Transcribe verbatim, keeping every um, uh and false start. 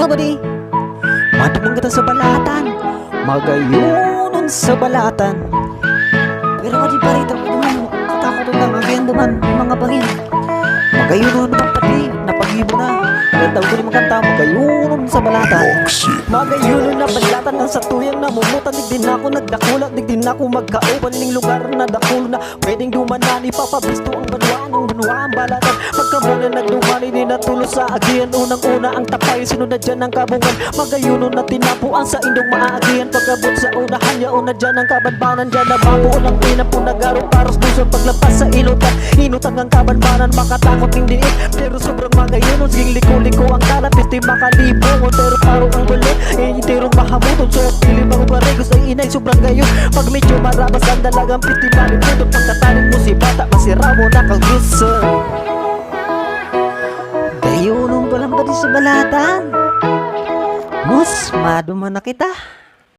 Padi, maduman kita sa balatan. Magayunon sa balatan. Pero padi, pare, ito, duman, katakot ang agihan duman, mga bangin. Magayunon naman padi, napagibo na. Kaya tawag ko ni magkanta, magayunon sa balatan. Magayunon na balatan ang satuyang namumutan. Digdi na ako nagdakula, digdi na ako magkauban ning lugar na dakul na pwedeng dumanan, ipapabisto ang banwa ng banwa ang balatan. Pagkamuna nagduman, ini natulos sa agihan. Unang-una ang tapay, sunod na dyan ang kabungan. Magayunon na tinapo ang saindong maagihan. Pag-abot sa unahan, yaon na dyan ang kabanbanan. Dyan na mabuo ng tinapo, nagaro-paros, duson paglapas sa inutan. Inutan ang kabanbanan, makatakot ning diit. Pero sobrang magayunon, siging liko-liko ang kalat, piste makalibongon. Pero paro ang bulot, eh, enterong mahamuton. So, pili mga barigos ay inay, sobrang gayon. Pag medyo marabas ang dalagang piste, malimbuton. Pagkataling mo si bata, masira mo na kang gusto. Gayunon pa lang pati sa balatan. Mus, maduman na kita.